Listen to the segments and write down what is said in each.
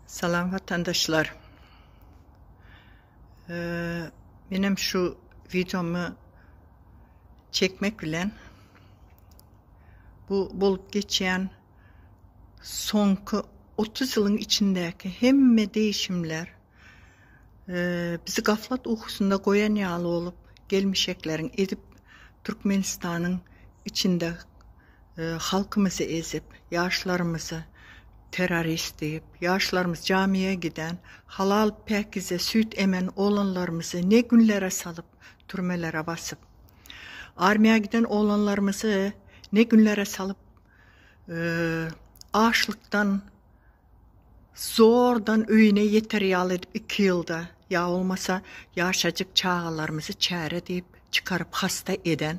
Salam watandaşlar. Menem şu wideomy çekmek bilen bu bolup geçýän soňky 30 ýylyň içindäki hemme değişimler bizi gaflat ukusynda goýan ýaly bolup gelmişekleriň edip Türkmenistanyň içinde halkymyzy ezip, ýaşlarymyzy terrorist diýip, ýaşlarymyz jamiýe giden, halal päkize süýt emen oglanlarymyzy ne günlere salyp, türmelere basyp, armiýa giden oglanlarymyzy ne günlere salyp, açlykdan zordan öýüne ýeter ýaly edip iki ýylda, ýa bolmasa ýaşajyk çagalarymyzy çäre diýip çykaryp hasta eden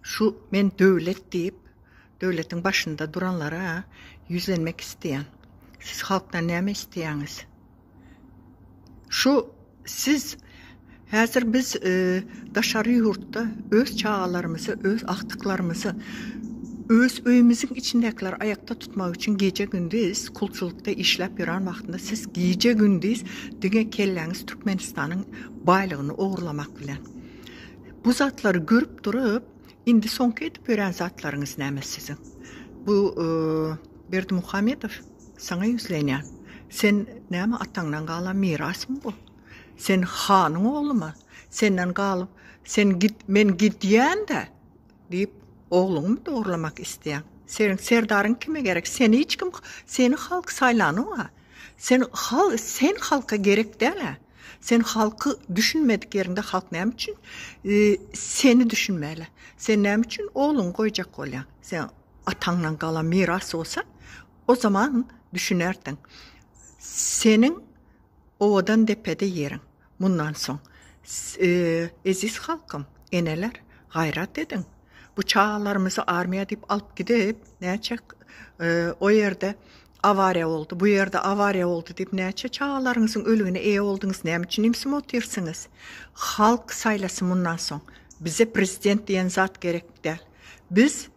şu men döwlet diýip döwletiň başynda duranlara ýüzlenmek isleýän. Siz halkdan näme isleýäňiz? Şu siz häzir biz daşary ýurtda öz çagalarymyzy, öz agtyklarymyzy, öz öýümiziň içindäkileri aýakda tutmak üçin gije-gündiz kulçulykda işläp ýören wagtynda siz gije-gündiz diňe kelläňiz Türkmenistanyň baýlygyny ogurlamak bilen. Bu zatlary görüp durup, indi soňky edip ýören zatlaryňyz näme siziň? Bu Berdimuhamedow Saňa ýüzlenýän. Sen näme ataňdan galan mirasmy bu? Sen hanyň oglumy? Senden galyp, sen git, men gidýän-dä diýip, ogluňmy dogurlamak isleýäň? Seniň serdaryň kime gerek? Seni hiç kim, seni halk saýlanok-a. Sen hal, sen halka gerek däl-ä. Sen halky düşünmedik ýeriňde halk näme üçin seni düşünmeli? Sen näme üçin ogluňy goýjak bolýaň? Sen ataňdan galan miras bolsa, o zaman düşünerdiň. Seniň owadan depede ýeriň. Mundan soň, eziz halkym, eneler, gaýrat ediň. Bu çagalarymyzy armiýa diýip alyp gidip, näçe o ýerde awariýa boldy, bu ýerde awariýa boldy diýip näçe çagalaryňyzyň ölügine eýe bolduňyz, näme üçin ümsüm otyrsyňyz? Halk saýlasyn mundan soň. Bize prezident diýen zat gerek däl. Biz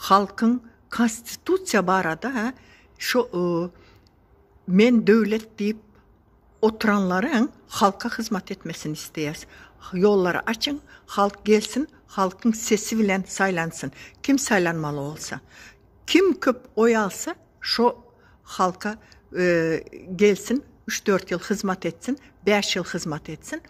halkyň konstitusiýa barada şu men döwlet diýip oturanlaryň halka hyzmat etmesini isleýäs. Ýollary açyň, halk gelsin, halkyň sesi bilen saýlansyn. Kim saýlanmaly bolsa. Kim köp oý alsa, şo halka gelsin, üç-dört ýyl hyzmat etsin, bäş ýyl hyzmat etsin.